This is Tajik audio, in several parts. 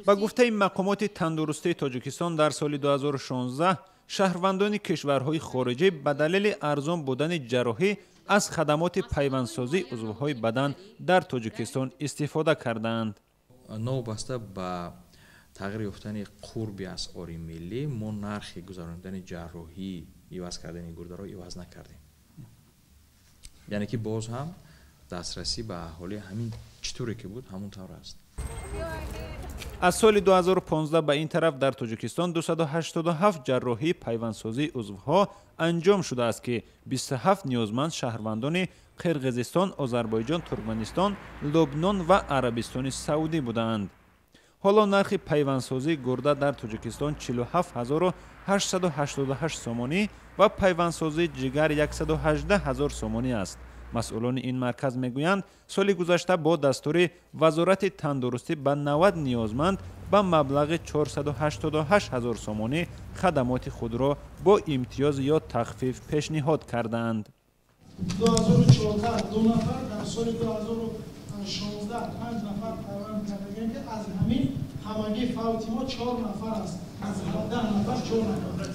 Ба гуфтаи мақомоти тандурустии Тоҷикистон, дар соли 2016 шаҳрвандони кишварҳои хориҷӣ ба далели арзон будани ҷарроҳӣ аз хадамоти пайвандсозии узвҳои бадан дар Тоҷикистон истифода кардаанд. Новобаста ба тағйир ёфтани қурби асъори миллӣ, мо нархи гузаронидани ҷарроҳӣ, иваз кардани гурдаро иваз накардем. Яъне ки боз ҳам дастрасӣ ба аҳолӣ ҳамин чӣ туре ки буд, ҳамон тавр аст. Аз соли 2015 ба ин тараф дар Тоҷикистон 287 ҷарроҳии пайвандсозии узвҳо анҷом шудааст, ки 27 ниёзманд шаҳрвандони Қирғизистон, Озарбойҷон, Туркманистон, Лубнон ва Арабистони Саудӣ будаанд. Ҳоло нархи пайвандсозии гурда дар Тоҷикистон 47 888 сомонӣ ва пайвандсозии ҷигар 118 ҳазор сомонӣ аст. Масъулони ин марказ мегӯянд, соли гузашта бо дастури Вазорати тандурустӣ ба 90 ниёзманд ба маблағи 488 ҳазор сомонӣ хадамоти худро бо имтиёз ё тахфиф пешниҳод кардаанд. 2014 ду нафар, дар соли 2016 панҷ нафар пайванд кардагем, ки аз ҳамин ҳамагӣ фавти мо чор нафар аст, аз 17 нафар чор нафар.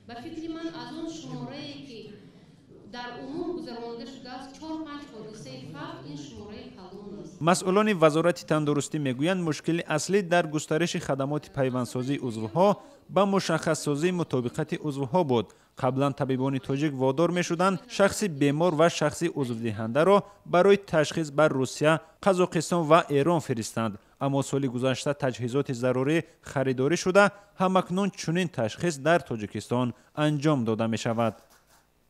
Ба фикри ман, аз он шуморае, ки дар умум гузаронида шудааст, чор панҷ ҳодисаи фавт, ин шумораи калон аст. Масъулони Вазорати тандурустӣ мегӯянд, мушкили аслӣ дар густариши хадамоти пайвандсозии узвҳо ба мушаххассозии мутобиқати узвҳо буд. Қаблан табибони тоҷик водор мешуданд шахси бемор ва шахси узвдиҳандаро барои ташхис ба Русия, Қазоқистон ва Эрон фиристанд. Аммо соли гузашта таҷҳизоти зарурӣ харидорӣ шуда, ҳамакнун чунин ташхис дар Тоҷикистон анҷом дода мешавад.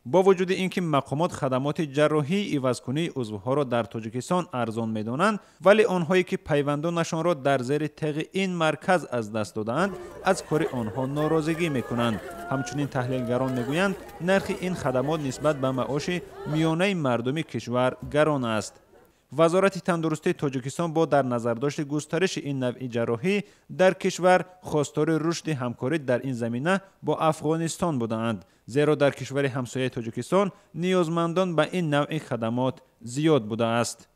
Бо вуҷуди ин ки мақомот хадамоти ҷарроҳии ивазкунии узвҳоро дар Тоҷикистон арзон медонанд, вале онҳое, ки пайвандонашонро дар зери теғи ин марказ аз даст додаанд, аз кори онҳо норозигӣ мекунанд. Ҳамчунин таҳлилгарон мегӯянд, нархи ин хадамот нисбат ба маоши миёнаи мардуми кишвар гарон аст. Вазорати тандурустии Тоҷикистон бо дар назардошти густариши ин навъи ҷарроҳӣ дар кишвар хостори рушди ҳамкорӣ дар ин замина бо Афғонистон будаанд, зеро дар кишвари ҳамсояи Тоҷикистон ниёзмандон ба ин навъи хадамот зиёд будааст.